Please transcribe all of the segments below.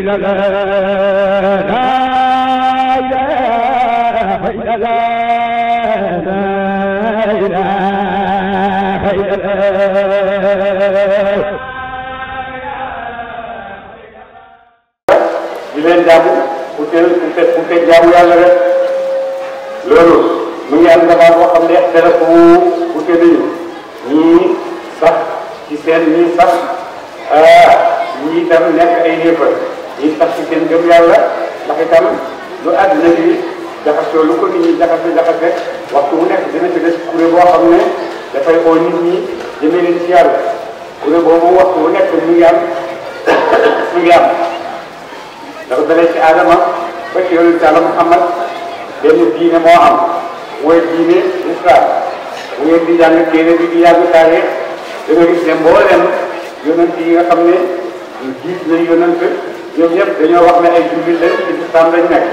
di leen jàmm ku teel jaamu yàlla rek loolu mu ngi am dafa boo xam ne dara ku teel ñii sax ci seen ñii sax ñii itam nekk ay yéefar ñii sax ci seen gëm yàlla ndax itam lu àddina bi jaxasoo lu ko nit ñi jaxase waxtu wu nekk dina ci des kuréel boo xam ne dafay oo nit ñi jëmee leen ci yàlla kuréel boobu waxtu wu nekk mu ngi am dafa dalee ci Adama ba ci yonent Yàlla Muhammad benn diine moo am mooy diine islam bu ngeen di jàng téere bi di yàgg taarix da nga gis ne mboolem yonent yi nga xam ne jiit nañ yonent ñoom ñëpp dañoo wax ne ay jullit lañ ci islam lañ nekk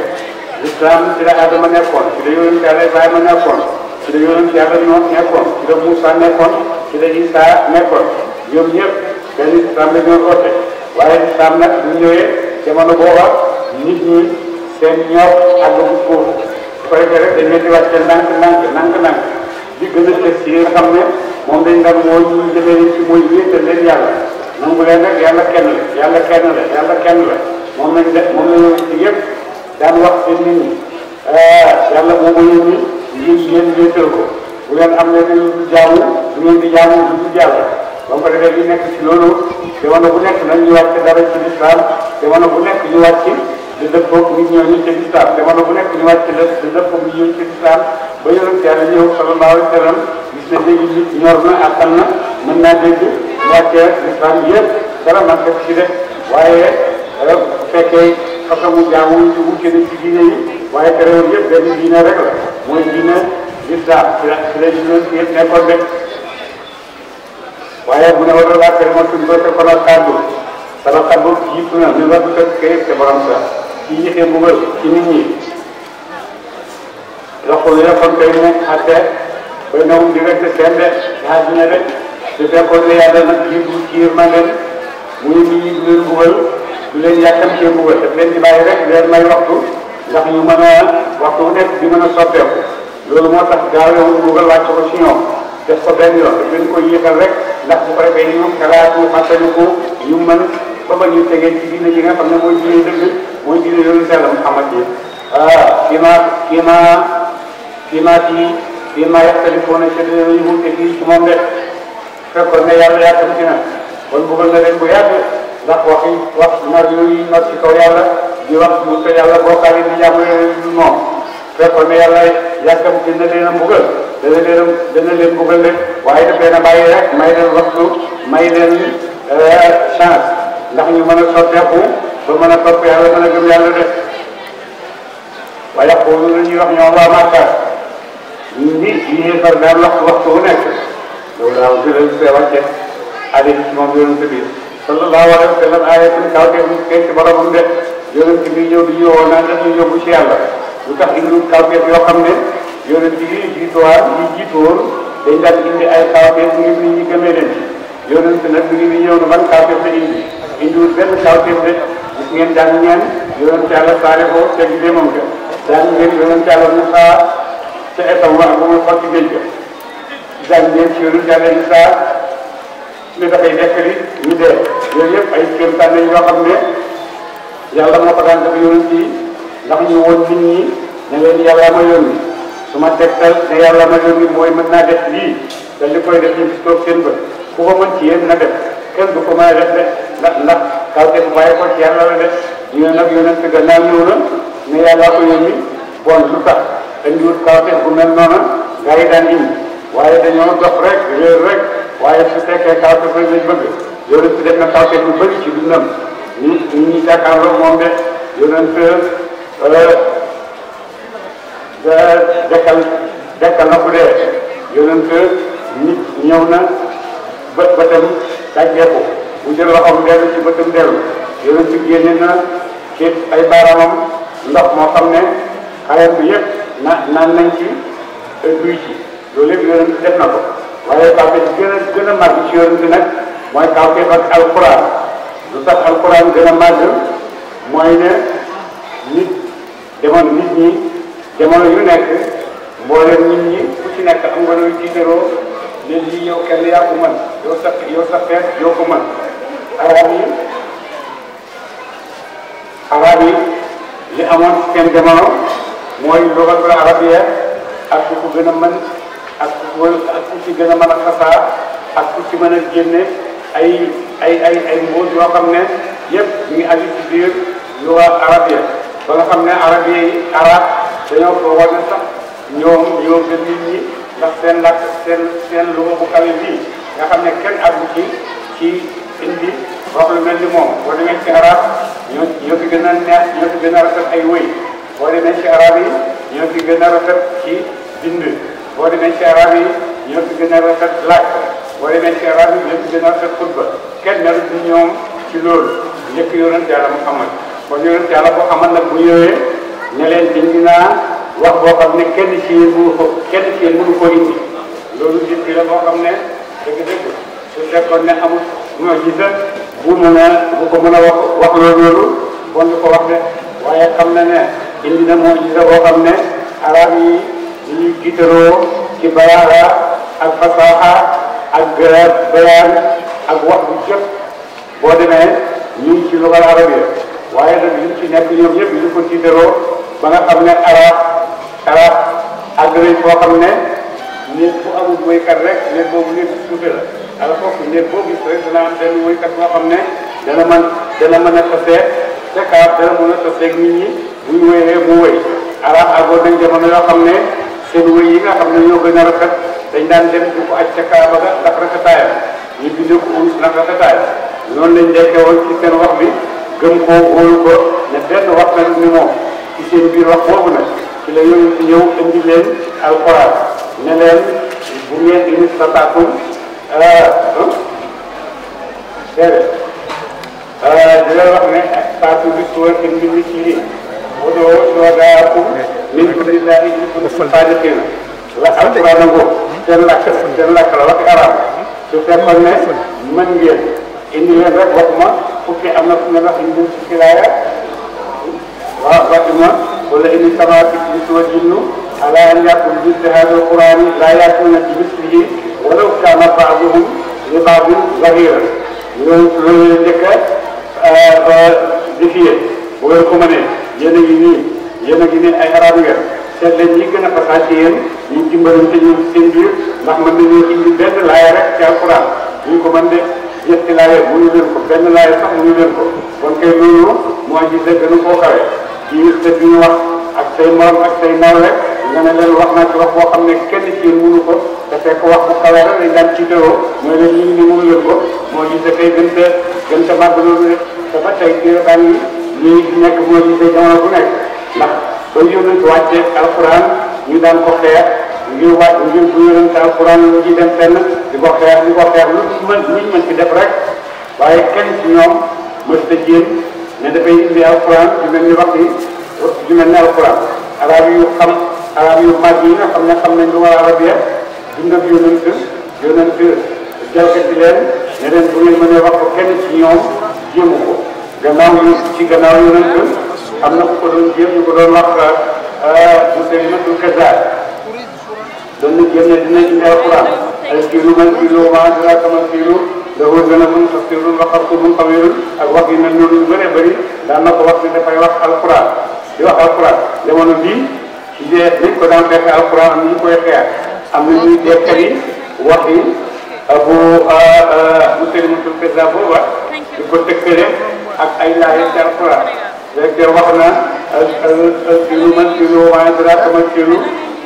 islam ci la Adama nekkoon ci la yonent Yàlla Ibrahima nekkoon ci la yonent Yàlla Nuux nekkoon ci la Moussa nekkoon ci la Isa nekkoon ñoom ñëpp benn islam la ñoo oote waaye islam nag ñu ñëwee jamono booba nit ñi seen ñoom àggagu foofu su ko defee rek dañ leen di wàcce ndànk di gën a teg ci nga xam ne moom dañ daan moo ñu jëmee leen ci mooy wéetal leen yàlla nangu leen rek yàlla kenn la moom lañ def moom la ñu ci yëpp daan wax seen nit ñi yàlla moom la ñu ngeen wéetal ko bu leen am leen lu jaamu du ngeen di jaamu du yàlla ba mu ko defee ñu nekk ci loolu jamono bu nekk nag ñu wàcc dara ci lislaam jamono bu nekk ñu wàcc di dëppoog nit ñooñu ci lislaam jamono bu nekk ñu wàcc di dëppoog nit ñooñu ci lislaam ba yonent Yàlla ñëw sallallahu alayhi wa sallam gis ne léegi nit ñor na àttan na mën naa dégg ñu wàccee lislaam yëpp dara man def ci def waaye bu fekkee façon jaamu ci wuute na ci diine yi waaye terewul yëpp benn diine rek la mooy diine lislaam ci la yonent yëpp nekkoon rek waaye bu ne wala laa kër ma suñ ko te kon ak kàddu sama kàddu jiitu na ñu war a kayit te borom sa ci yëfee mbugal ci nit ñi loxo yi kon tey mu àtte bay nawum diggante seen de yaa dina rek su fekkoon ne yàlla nag jiitu ci yërmande muy nit ñi du leen mbugal du leen yàkkamtee mbugal daf leen di bàyyi rek leen may waxtu ndax ñu mën a waxtu nekk di mën a soppeeku loolu moo tax gaaw yow mbugal wàcc ko ci ñoom def ko benn yoon daf leen ko yéexal rek ndax bu ko defee ñu xalaatu fàttaliku ñu mën ba ba ñu tegee ci diine ji nga xam ne mooy diine dëgg mooy diine yonent Yàlla Muhammad yi fii maa yaxtalifuuna ci ñu wute fii ci moom de fekkoon ne yàlla yàkkamti na kon bëggal na leen bu yàgg ndax wax nar yooyu not ci kaw yàlla di wax bu ko yàlla bokkaale di jàmm du moom fekkoon ne yàlla yàkkamti na leen a mbugal dana leen mbugal rek waaye daf leen a bàyyi rek may leen waxtu may leen chance ndax ñu mën a soppeeku ba mën a topp yàlla mën a gëm yàlla def waaye xoolu la ñuy wax ñoom waa Màkka nit ñi far daan waxtu wu nekk loolu daaw jëlal see wàcce addina ci moom yonent bi sallallahu alayhi wa sallam ayatul kaw te mu kay ci boromam de yonent bi ñëw di ñëwoon naan daf ñu yóbbu ci yàlla lu tax indiwul kawteef yoo xam ne yonent yi jiitu woon dañ daan indi ay kawteef ngir nit ñi gëmee leen yonent nag bi ngi ñëw na ban kawteef la indiwul benn kawteef de gis ngeen daan ngeen yonent Yàlla Saalihu te gi moom ka daan ngeen yonent Yàlla Musaa ca etam wax ba muy xotti géej ga daan ngeen ci yonent Yàlla Isaa ne dafay dekkali ñu dee yooyu yëpp ay kéemtaan lañ yoo xam ne yàlla moo ko daan def yonent yi ndax ñu woon nit ñi ne leen yàlla ma yónni su ma tegtal ne yàlla ma yónni mooy mën naa def lii te li koy def ñu gis toog seen bët ku ko mën ci yéen na def kenn du ko mën a def de ndax kawte bu bàyyi ko ci yàlla la def ñu ne nag yonent gannaaw ñëw na ne yàlla ko yónni bon lu tax dañu wut kawte bu mel noonu gaa yi daan indi waaye dañoo dox rek réer rek waaye su fekkee kawte rek lañ bëgg yonent def na kawte bu bëri ci dundam ñi jàkkaarloo moom de yonent dekkal na ku dee yonent nit ñëw na bëtam dajjeeku mu jël loxoom dellu ci bëtam dellu yonent génne na ci ay baaraamam ndox moo xam ne xayam bi yëpp naan nañ ci duy ci loolu yëpp yonent def na ko waaye kawte gën a màgg ci yonent nag mooy kawte ak alquran lu tax alquran gën a màgg mooy ne nit nit ñi jamono yu nekk mboolem nit ñi ku ci nekk am nga looy jiitaloo ne lii yow kenn yaa ko mën yow sa fees yoo ko mën arab yi li amoon seen jamono mooy lugatul arabiya ak ku ko gën a mën ak ku ci gën a mën a xasaa ak ku ci mën a génne ay mbóot yoo xam ne yëpp ñu ngi aju ci biir luga arabiya ba nga xam ne arabiya yi arab dañoo ko war ne sax ñoom ñoo gën nit ñi ndax seen làkk seen luga bu kawe bii nga xam ne kenn àggu ci indi wax lu mel ni moom boo demee ci arab ñoo fi gën a neex ñoo fi gën a rafet ay wëy boo demee ci arab yi ñoo fi gën a rafet ci bind boo demee ci arab yi ñoo fi gën a rafet làkk boo demee ci arab yi ñoo fi gën a rafet xutba kenn melut ni ñoom ci loolu njëkk yonent Yàlla Muhammad kon yonent Yàlla boo xamal nag bu ñëwee ne leen indi naa wax boo xam ne kenn ci yéen mënu ko indi loolu njëkk la boo xam ne dëgg-dëgg su fekkoon ne amul moo gisa bu ko mën a wax loolu bon du ko wax de waaye xam na ne indi na moo gisa boo xam ne arab yi ñuy gitaroo ci balaaxa ak fasaaxa ak bayaan ak wax bu jot boo demee ñu ngi ci lugal arabiya waaye nag liñ ci nekk ñoom ñëpp ñu ko gitaroo ba nga xam ne arab àgg nañ foo xam ne néeg bu amul woykat rek néeg boobu néeg bu suufe la alors foofu néeg boo gis rek dana am benn woykat boo xam ne dana mën a tasee fekkaat dana mën a taseeg nit ñi buñ wéyee mu wéy arab àggoon nañ jamono yoo xam ne seen wéy yi nga xam ne ñoo gën a rafet dañ daan dem di ko aj ca Kaaba ga ndax rafetaayam ñu bindee ko urus ndax rafetaayam noonu lañ dekkee woon ci seen wax bi gëm koo wóolu ko ne benn wax na ni moom ci seen biir wax boobu nag ci la yooyu ci ñëw indi leen alquran ne leen bu ngeen indi sataatum di leen wax ne saatu bi suwar in min mislihi ud'uu shuhadaakum min dunillahi in kuntum saadiqiin la alquran nangu seen làkk la waxi arab su fekkoon ne mën ngeen indi leen rek waxuma fukki am na fu ne wax indi fukki laaya waaw waxuma wala indi samaati insu wal jinnu ala an ya'tu bi mithli haadha al-qur'ani laa ya'tuuna bi mithlihi walaw kaana ba'duhum li ba'din zahiiran loolu la njëkk a défier bu ngeen ko mënee yéen a ngi nii ay arab ngeen seet leen ñi gën a fasaa ci yéen ñu dimbalante ñu seen biir ndax mën nañoo indi benn laaya rek ci alquran ñu ko mën de ñetti laaya mënu leen ko benn laaya sax mënu leen ko kon kay loolu moo gis ne gënu koo xawee ci te bi ñu wax ak say morom ak say nawle nga ne leen wax naa ci wax boo xam ne kenn ci yéen mënu ko te fekk wax bu xawee rek dañ daan ci tëroo mooy leen ñu ni mënu leen ko moo gis ne kay gën ta màgg loolu rek te ba tey baan yi ñii nekk moo gis ne jamono bu nekk ndax ba yónnent wàccee alquran ñu daan ko xeex ngir bu yónnent alquran ñu ci dem fenn di ko xeex luñ mën ci def rek waaye kenn ci ñoom mës ta jéem ne dafay indi alquran yu mel ni wax yi yu mel ni alquran arab yu mag yi nga xam nañ lu war arabiya dund ak yónnent jalkati leen ne leen bu ngeen mënee wax ko kenn ci ñoom jéemu ko gannaaw yónnent am na ku ko doon jéem ñu ko doon wax Musaylimatul Kazzaab doon na jéem ne dina indi alquran ay kiilu man kiilu maa adraaka mal kiilu lahu zanabun fasirun wa xartubun tawilun ak wax yi mel noonu yu bëree bëri daan na ko wax ne dafay wax alquran di wax alquran jamono bii ci dee dañ ko daan fekk alquran am ñu koy xeex am na ñuy dekkali wax yi bu Musaylimatul Kazzaab booba di ko tëkkale ak ay laaya ci alquran léegi wax na kiilu man kiilu maa adraaka mal kiilu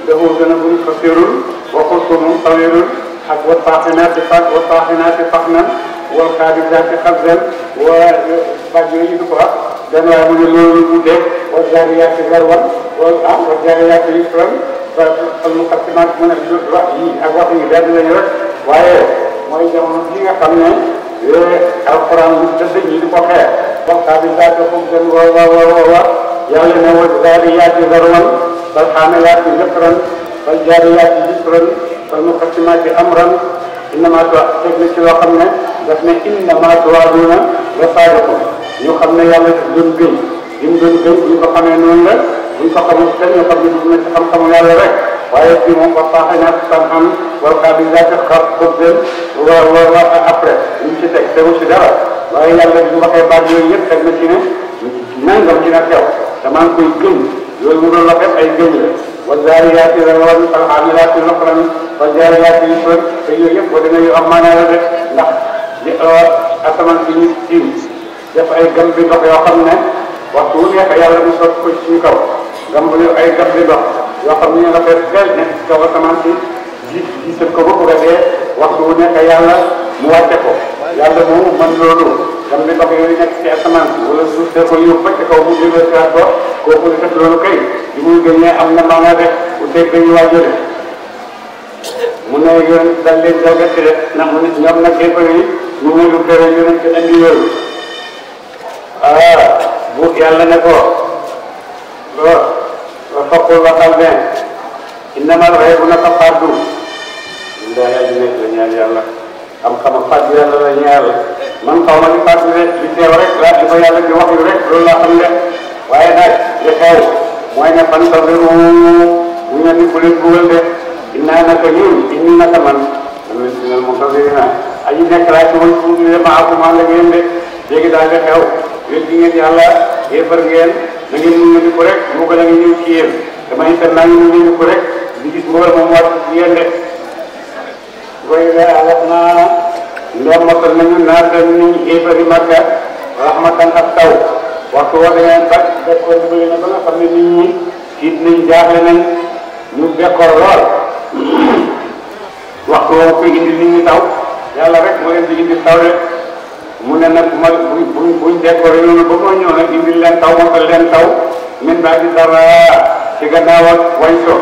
lahu zanabun fasirun wa xartubun tawilun ak wattaaxinaati faxnan wal xaabisaati xabzan bàjj yooyu du ko wax benn waaye mu ne loolu mu dee wa zaariyaati zarwan wa zaariyaati yusran al muqaddimaat mu ne wax yi ak wax yi benn lañu rek waaye mooy jamono bi nga xam ne alquran lu tëdd ñi di ko xeex wal xaabisaati xabzan wa yàlla ne wa zaariyaati zarwan wal xaamilaati yusran wal jaariyaati yusran wal muqaddimaati amran innama teg na ci loo xam ne daf ne innama tuwaaduuna la saadiqun ñu xam ne yàlla doon gëy li mu doon gëm buñ ko xamee noonu la buñ ko xamul kenn ñoo xam ne dugg na ci xam-xamu yàlla rek waaye fii moom wax faaxe naa xam-xam wala kaa bi laajte xar bëgg leen wa après ñu ci teg tegu ci dara waaye yàlla bi ñu waxee baat yooyu yëpp teg na ci ne nangam dina teew damaa ngi koy gëm loolu mu doon waxee ay gëm la wa zaariyaati zarwan fal haamilaati wiqran wal jaariyaati yusran te yooyu yëpp boo demee yu am maanaa la de ndax asamaan si ñu tiim def ay gam bi ndox yoo xam ne waxtu wu nekk yàlla mu sotti ko ci suñu kaw gam bu ay gam bi ndox yoo xam ne ñu nga fay teel ne kaw asamaan si jiital ko ba bëgg a dee waxtu wu nekk yàlla mu wàcce ko yàlla moomu man loolu gam bi ndox yooyu nekk ci asamaan si wala suuf see ko yóbbu ba ci kaw mu jëlee si ko kooku di def loolu kay li muy gëñee am na maanaa de bu tey gëñ waajale mu ne yoon daal leen jalgati de ndax mu ne ñoom nag képp yi ñu ngi lu tere yonent ci andi yooyu bu yàlla ne ko fokkul waxal ne innamal ghaybu naka faddu ndaa yaa ji nekk la ñaan yàlla xam-xam faddu yàlla la ñaan man xaw ma di faddu rek di teew rek laa di fa yàlla di wax yu rek loolu laa xam ne waaye nag li xew mooy ne fan sa biru ñu ne ni bu leen bugal de innaa naka ñun inni naka man dama sinal muntazirina aji nekk laa ci woon suuf de maakum ànd ak yéen de léegi daal di xew yéen di ngeen yàlla yéefar ngeen na ngeen ñu ko rek mu gën a ngi ñëw ci yéen damay itam naa ngi ñu ko rek di gis mbugal moom wàcc ci yéen de koy de alak naa ndoom motal nañu naata niñ yéefari Makka rahmatan ak taw waxtu woo dangeen bat bekkoor bi bëgg na ba nga xam ne nit ñi tiit nañ jaaxle nañ ñu bekkoor lool waxtu woo koy indi nit ñi taw yàlla rek moo leen di indi taw rek mu ne nag ma buñ décoré loolu ba moo ñëw nag indi leen taw motal leen taw min baa di dara ci gannaaw ak wañso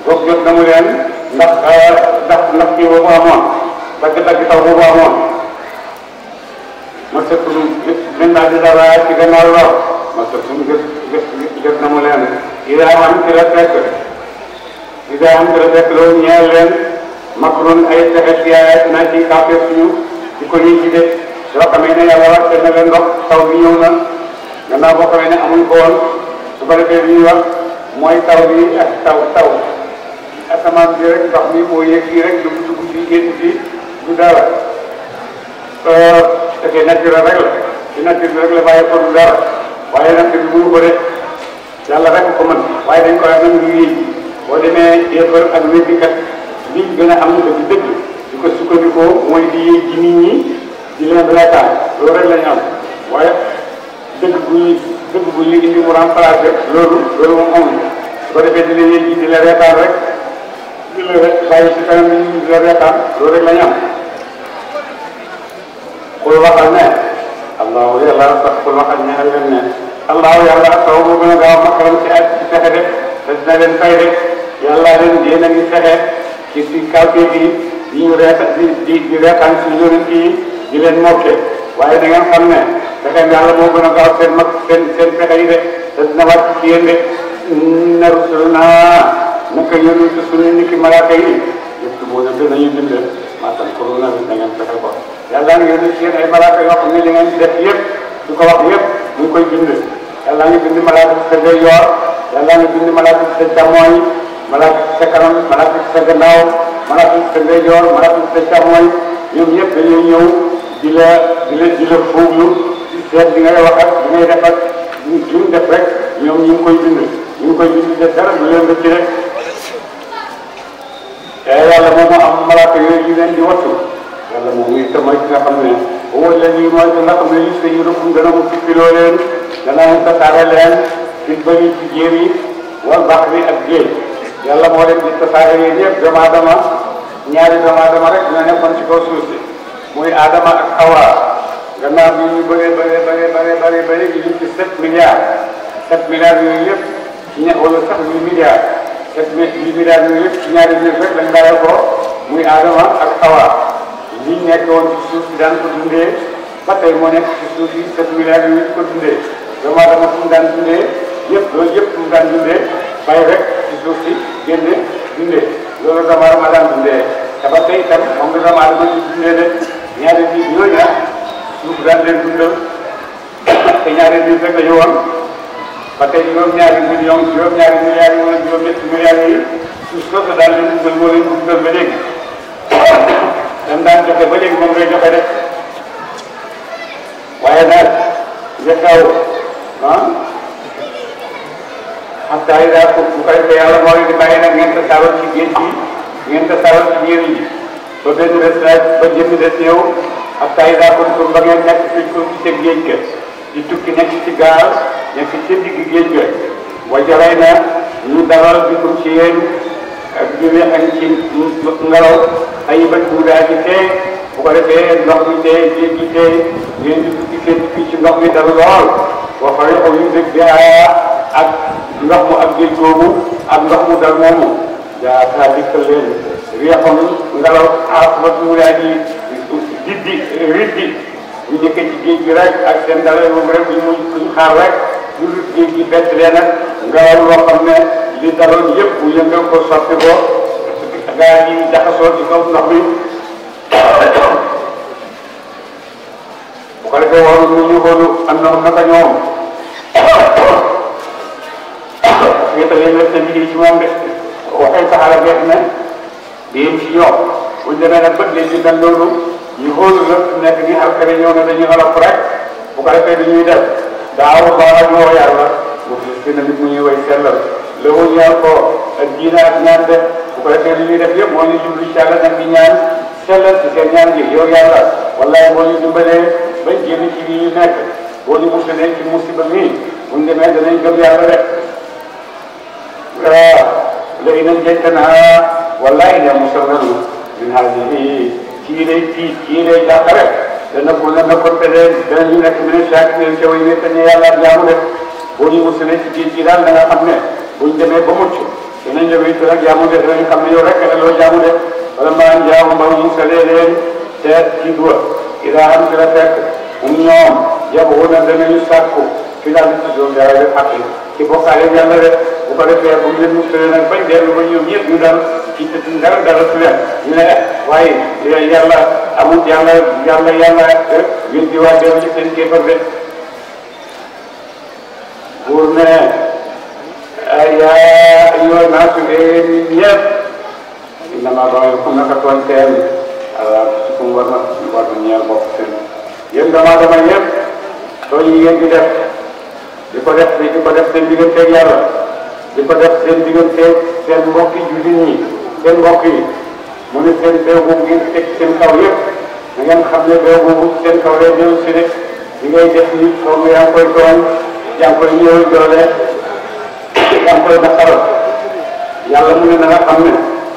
boog jot na mu leen ndax kii boobu amoon dagg taw boobu amoon ma sëttum min baa di dara ci gannaaw la ma sëttum jot na mu leen idaa am ci la fekk loolu ñeel leen makrun ay pexe ci naa ci kàppee suñu di ko ñuy gisee soo xamee ne yàlla wax na leen ndox taw bi ñëw na gannaaw boo xamee ne amuñ ko woon su ko defee li ñuy wax mooy taw bi ak taw asamaan bi rek ndox mi moo yëg fii rek dugg fii génn fii du dara fekkee nature rek la ci nature bi rek la bàyyi ko du dara waaye nature bi mënu ko de yàlla rek ko mën waaye dañ ko am nañ ñu yéeg boo demee yéefar ak wéddikat liñ gën a am dëgg di ko sukkandikoo mooy di yéeg ji nit ñi di leen reetaan loolu rek lañu am waaye dëgg bu ñu indi mu remplacé loolu moom amul su ko defee di leen yéeg ji di la reetaan rek di la rek bàyyi si kanam nit ñi di la reetaan loolu rek lañu am kul waxal ne allahu yàlla sax kul waxal ne leen ne allahu yàlla taw moo gën a gaaw makaram ci fexe de te dina leen fay de yàlla leen yéen a ngi fexe ci kawtee bi di ñu di reetaan si yonent yi di leen mokke waaye da ngeen xam ne fexe yàlla moo gën a gaaw seen fexe yi de te dina wàcc ci yéen de inna rusulana naka yonent suñu niki malaaka yi yëpp moo ne dinañu bind maatam korona bi da ngeen fexe ko yàlla ngi yónni ci yéen ay malaaka yoo xam ne li ngeen def yëpp du ko wax yëpp mu ngi koy bind yàlla ngi bind malaaka ci sa ndeyjoor yàlla ngi bind malaaka ci sa càmmooñ malaaka ci sa kanam malaaka ci sa gannaaw malaaka ci sa ndeyjoor malaaka ci sa càmmooñ ñoom ñëpp dañuy ñëw di la fuuglu di seet li ngay wax ak li ngay def ak li mu def rek ñoom ñu ngi koy bind de dara du leen rëcc rek yàlla moom moo am malaaka yooyu yu leen di wattu yàlla moom muy mooy ki nga xam ne wóor leen yi mooy ki nga xam ne li sa yu rëbb dana mu sippiloo leen dana mu tasaare leen fi bëri ci jéem yi wal baax bi ak géej yàlla moo leen di tasaare yéen ñëpp doomu aadama ñaari doomu aadama rek ñoo nekkoon ci kaw suuf si muy Adama ak Awa gannaaw bi ñu bëree ñu ci 7 milliards yooyu yëpp ci wala sax 8 milliards 7 milliards yooyu yëpp ci ñaari biir rek lañ bàyyi ko muy Adama ak Awa liñ nekkoon ci suuf si daan ko dundee ba tey moo nekk ci suuf si 7 milliards yooyu di ko dundee doomu aadama fu mu daan dundee loolu yëpp fu mu daan dundee bàyyi rek ci suuf si génne dundee loolu doomu aadama daan dundee te ba tey itam moom la doomu aadama di dundee de ñaari biir yooyu suuf daan leen dundal te ñaari biir rek la ñu woon parce que juróom-ñaari millions juróom-ñaari milliards yi wala juróom-ñetti milliards yi suuf soosu daal leen dugal moo leen dugal ba léegi dañ daan joxe ba léegi moom ngay joxe rek waaye nag njëkkaaw xataa yi daal bu ko defee yàlla moo leen di bàyyi nag ngeen tasaaroo ci géej gi ngeen tasaaroo ci biir yi ba benn des ba jënd des ñëw xataa yi daal kon ba ngeen nekk fi ci géej ga di tukki nekk ci gaal nekk ci digg géej ga wajaray na ñu dalal bi ko ci yéen ak jóge ak ci ngelaw ay bët bu daal di tey bu ko defee ndox mi tey géej gi tey ngeen di tukki seen tukki ci ndox mi dal lool boo xoolee xaw yu dëgg bi ak ndox mu ak géej googu ak ndox mu dal moomu yaa taa dikkal leen réexoon ngelaw bët bu daal di riddi ñu njëkkee ci géej gi rek ak seen dalal boobu rek ñu xaar rek ñu lut géej gi bett leen ak ngelaw loo xam ne li daloon yëpp bu yëngal ko sotti ko gaa yi jaxasoo ci kaw ndox mi bu ko defee waroon ñu xoolu am na naka ñoom ñetta leen rek seen liggéey ci moom de waxee saxaara beet ne déem ci ñoom buñ demee nag bët leen di mel loolu ñu xoolu la nekk ni alkari ñëw ne dañuy xalaf rek bu ko defee dañuy def daaw baax ñoo yàlla mu fi na nit mu ñuy way sellal léegi ñaan ko ak diina ak ñaan def bu ko defee li ñuy def yëpp moo ñu jublu ci yàlla nag di ñaan sellal ci seen ñaan gi yow yàlla wallahi moo ñu dimbalee bañ génn ci li ñu nekk boo ñu musalee ci musiba mii buñ demee danañ gëm yàlla rek léegi nañ jënte naa wallahi ne musal nanu min haadihi kii lay tiit kii lay jàq rek dana ko na ko tëddee danañu nekk mine chaque nen ca way wéttañe yàlla jaamu def boo ñu musalee ci géej gi daal da nga xam ne buñ demee ba mucc dinañ la wéy rek jaamu def danañ xam ne yow rek la loo jaamu def wala maa jaamu ba musalee leen te ci duwa ila am ci la fekk ñoom yabu na danañu sàkku fi daal di tuddoon dara def xaq ci bokkaale yàlla rek bu ko defee bu ñu leen musalee nag bañ dellu ba ñoom ñëpp ñu dal ci dara su leen ñu ne waaye yàlla amul yàlla yéen di waa dellu ci seen kéefar de buur ne yaa ayyuha naasu nit ñëpp innama ba'yukum naka tooñ seen sukum war na ñeel bopp seen yéen doomu aadama ñëpp tooñ yi ngeen di def di ko def seen digganteeg yàlla di ko def seen digganteeg seen mbokki jullit ñi seen mbokk yi mu ne seen beew boobu ngeen teg seen kaw yëpp da ngeen xam ne beew boobu seen kaw lay dellu si de li ngay def nit foog yaa ngi koy tooñ yaa ngi koy ñëw doole yaa ngi koy naqaral yàlla mu ne na nga xam ne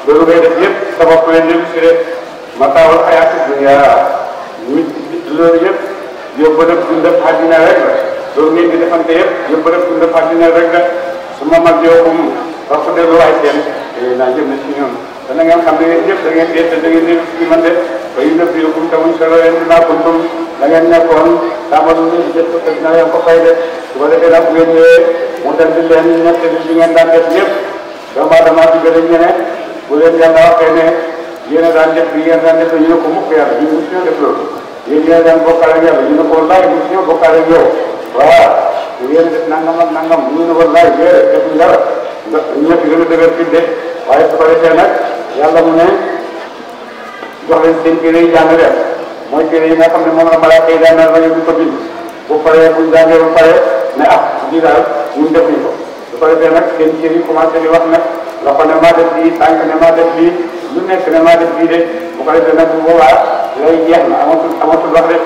loolu ngay def yëpp sa bopp lay dellu si de mataawul xayaati dunya nit loolu yëpp yóbbu def dundal àddina rek la loolu ngeen di defante yëpp yóbbu def dundal àddina rek la su ma mag yookum wax ko delluwaay seen naa jëm na ci ñoom dana ngeen xam ne yéen ñëpp da ngeen dee da ngeen dellu si man de ba yu nëb yóbbu te muñ solo leen dinaa kuntum da ngeen nekkoon tàmbali ñu jël ko te dina leen ko fay de su ko defee nag bu ngeen ñëwee mu dal di leen ñett li ngeen daan def ñëpp doomu aadama bi gën a ñene bu leen yàlla waxee ne yéen a daan def li ngeen daan def ñu ne ko mukk yàlla ñu musuñu def loolu yéen yéen a daan bokkaale ak yàlla ñu ne ko wallaay musuñu bokkaale ak yow waaw yéen def nangam ak nangam ñu ne wallaay yéen defuñ dara ndax ñëpp gën a dëgër fi de waaye su ko defee nag yàlla mu ne jox leen seen téere yi jàng leen mooy téere yi nga xam ne moom la malaaka yi daan naan du ko bind bu paree buñ jàngee ba pare ne lii daal ñun def nañ ko su ko defee nag seen téere yi commencé di wax nag loxo ne maa def lii tànk ne maa def lii lu nekk ne maa def lii de bu ko defee nag bu boobaa lay jeex na amatul wax de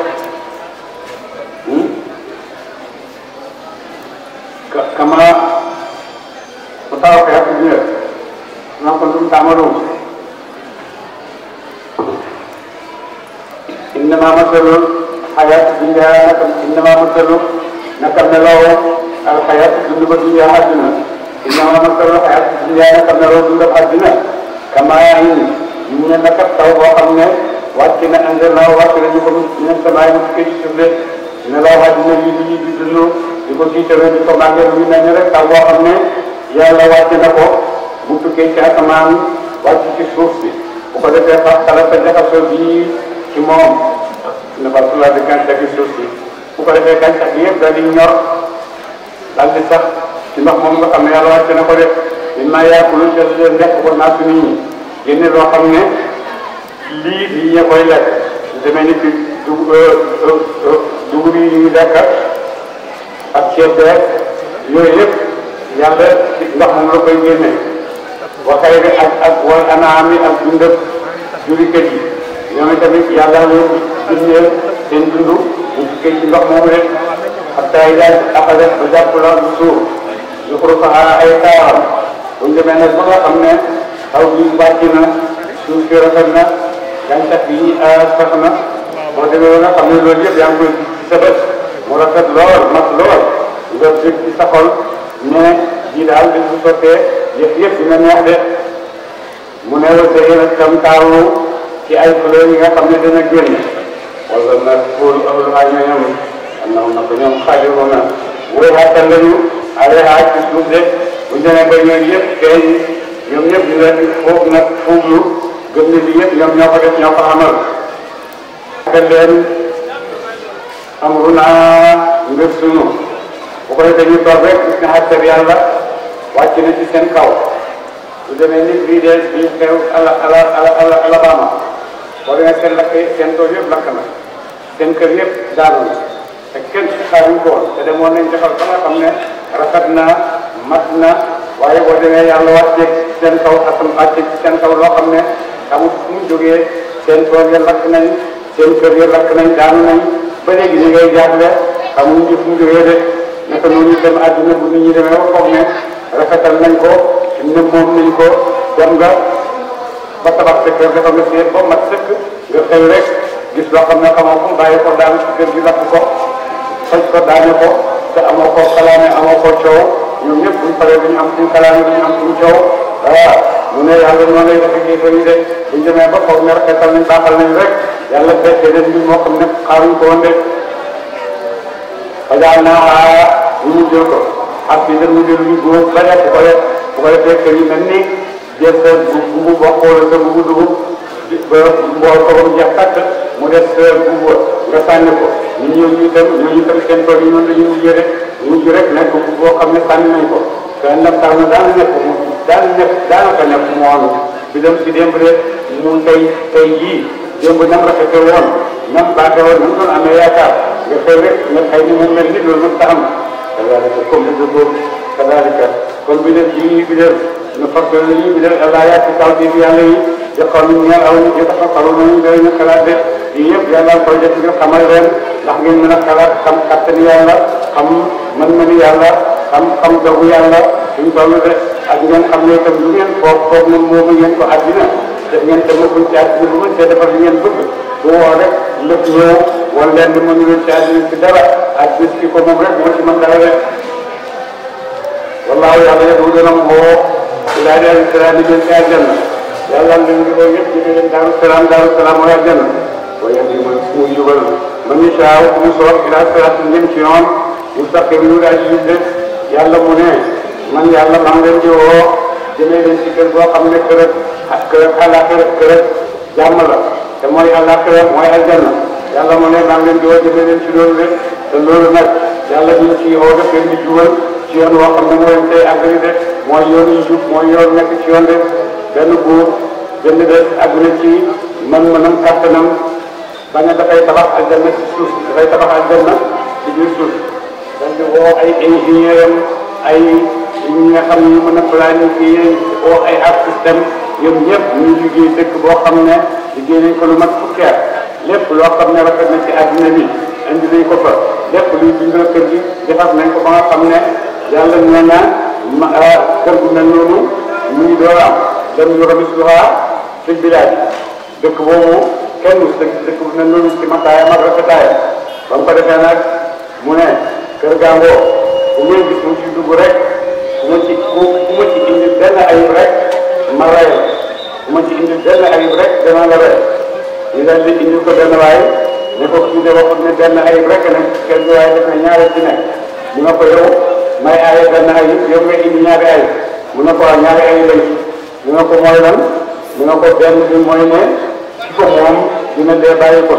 kama mu taw ko yàqu biir naa ko dum tàmmaloo innama masalu xayaatu dunya innama masalu naka melaw al xayaatu dund ba dunya àddina innama masalu xayaatu dunya naka melaw dund ba àddina kama ñu ne naka taw boo xam ne wàcc na àndal naa wàcc nañu ko ñu samaay mu ci suuf de melaw àddina yi di dund di ko tiitaree di ko màggee lu mel ni rek taw boo xam ne yàlla wàcc na ko bu tukkee ci asamaan wàcc ci suuf si bu ko defee sax xala sa jaxasoo bii ci moom na fa sula di gàncax gi suuf si bu ko defee gàncax gi yëpp daal di ñor daal di sax ci ndox moom nga xam ne yàlla wàcce na ko def mimmaa yaakuluun te leen lekk ko naa su nit ñi génne loo xam ne lii lii ñee koy lekk su demee ni ci dugub yi ñu lekk ak ceeb beeg yooyu yëpp yàlla ci ndox moom la koy génne waxay bi ak wal anaam yi ak dundab jurikat yi ñoom tamit yàlla leen génneel seen dund bu tukkee ci ndox moomu rek hatta idaa axadat ba jàpp la bu suuf zuxrufahaa ay taaram buñ demee nag ba nga xam ne taw bi wàcc na suuf si rafet na gàncax bi sax na boo demee ba nga xam ne loolu yëpp yaa ngi koy ci sa bët mu rafet lool mat lool nga dégg ci sa xol ne ji daal bi su sottee yëpp dina neex de mu ne la dégg nag tam taaru ci ay fleur yi nga xam ne dana génn wala nag pour awluhaa ñooñam annahum nag ñoom xaadiruna wóor xaatal lañu alayhaa ci suuf de bu ñu demee ba ñoom yëpp feeñ ñoom ñëpp ñu leen foog nag fooglu gëm ne lii yëpp ñoom ñoo ko def ñoo ko amal. xel leen amrunaa mbir sunu bu ko defee ñu toog rek gis ne xàtteeb yàlla wàcc na ci seen kaw bu demee ni bii de bii xew Alabama boo demee seen lakk seen tool yëpp lakk na seen kër yëpp daanu na te kenn xaaruñ ko woon te demoon nañ defal ba nga xam ne rafet na mat na waaye boo demee yàlla wàcceeg seen kaw asam wàcceeg seen kaw loo xam ne xamul fu mu jógee seen tool ya lakk nañ seen kër ya lakk nañ daanu nañ ba léegi ñu ngay jaaxle xamuñ fu mu jógee de naka noonu dem àdduna bu nit ñi demee ba foog ne rafetal nañ ko ne moom nañ ko dem nga ba tabax sa kër dafa nga seet ba mat sëkk nga xëy rek gis loo xam ne xamoo ko bàyyi ko daanu ci kër gi lakk ko xëj ko daane ko te amoo ko kalaame amoo ko coow ñoom ñëpp buñ paree duñu am suñ kalaame duñu am suñ coow waaw mu ne yàlla noonu lay defe kii yi de buñ demee ba foog ne rafetal nañ baaxal nañ rek yàlla fekkee leen mbir moo xam ne xaaruñ ko woon de fajaal naa ñu mu jël ko ak si dañ mu jël ñu góor ba lekk ko rek bu ko defee kër yi mel ni jël sa bubu bokk wala sa bubu dugub ba mbool ko ba mu jeex tàkk mu des sa bubu nga sànni ko ñooñu itam seen tool yi noonu la ñuy mujjee rek ñu mujj rek nekk boo xam ne sànni nañ ko te nag tax na daanaka nekk moom bi dem si démb rek mu tey jii démb nam rafete woon nam baaxe woon nam doon amee yaakaar nga xëy rek nga xëy ni mu mel ni loolu nag ta am kadalika comme li dëggoo kadalika kon bi def yi bi def ñu fartal yi bi def allah yaa ci kaw bi yàlla yi joxoon ñu ñeel aw nit ñi tax a xaru nañu doy ñu xalaat de yii yëpp yàlla koy def ngir xamal leen ndax ngeen mën a xalaat xam kattani yàlla xam mën-mëni yàlla xam dogu yàlla suñ toll de ak ngeen xam ne itam lu ngeen foog ne moomu ngeen ko àddina def ngeen te mëkuñ ci àddina bu mën see defal li ngeen bëgg bu woo rek lépp ñëw wala leen di mënu leen ci àddina ci dara ak bis ki ko moom rek moo ci mën dara de wallaahu yàlla yëpp mu gën a woo ilaa daaru salaam di leen ci àjjana yàlla leen di ko yëpp di leen daaru salaam mooy àjjana waaye di mu jubal man ni saa ku mu soob ilaa siraatin ngeen ci yoon mustaqim yu daal di de yàlla mu ne man yàlla maa ngi leen di woo jëmee leen ci kër boo xam ne kër àllaaxira kër jàmm la te mooy àllaaxira mooy aljanna yàlla mu ne maa ngi leen di woo jëmee leen ci loolu de te loolu nag yàlla ñu ci woo def leen di jubal ci yoon woo xam ne moo leen tey àggali de mooy yoon yu jub mooy yoon nekk ci yoon de benn buur benn des àgg na ci mën-mënam kàttanam bañ a dafay tabax aljanna ci suuf dafay tabax aljanna ci biir suuf dañ di woo ay ingénieur am ay ñi nga xam ne ñu mën a planifier woo ay système ñoom ñëpp ñuy liggéey dëkk boo xam ne liggéey nañ ko lu mat fukki at lépp loo xam ne rafet na ci àddina bi indi nañ ko fa lépp luy dundal kër gi defar nañ ko ba nga xam ne yàlla nee na kër gu mel noonu mu ngi door am dem yu ramisluha fil bilaad dëkk boobu kenn mus dëkk bu mel noonu ci mataayam ak rafetaayam ba mu ko defee nag mu ne kër gàngoo bu ngeen gis mu ci dugg rek ku ma ci indi benn ayib rek ma rey la ku ma ci indi benn ayib rek dana la rey ñu daal di indi ko benn waay ne ko kii de waxut ne benn ayib rek ne kenn du waaye def na ñaari ci nekk mu ne ko yow may aaye benn ayib yow nga indi ñaari ayib mu ne ko ñaari ayib lañ mu ne ko mooy lan mu ne ko benn bi mooy ne ci ko moom dina dee bàyyi ko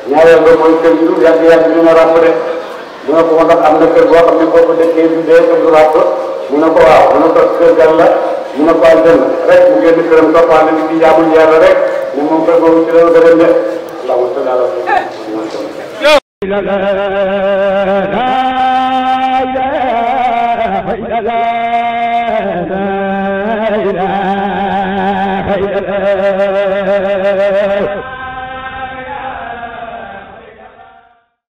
ñaareel ba mooy kër gi lu yàgg dina ràpp de mu ne ko ndax am na kër boo xam ne boo ko dëkkee du dee kër du ràpp mu ne ko waaw mu ne ko kër gan la mu ne ko àjjana rek mu génn këram toppaale ni di jaamu yàlla rek ne moom kër boobu ci la gërëm de allahumma salli ala sayyidina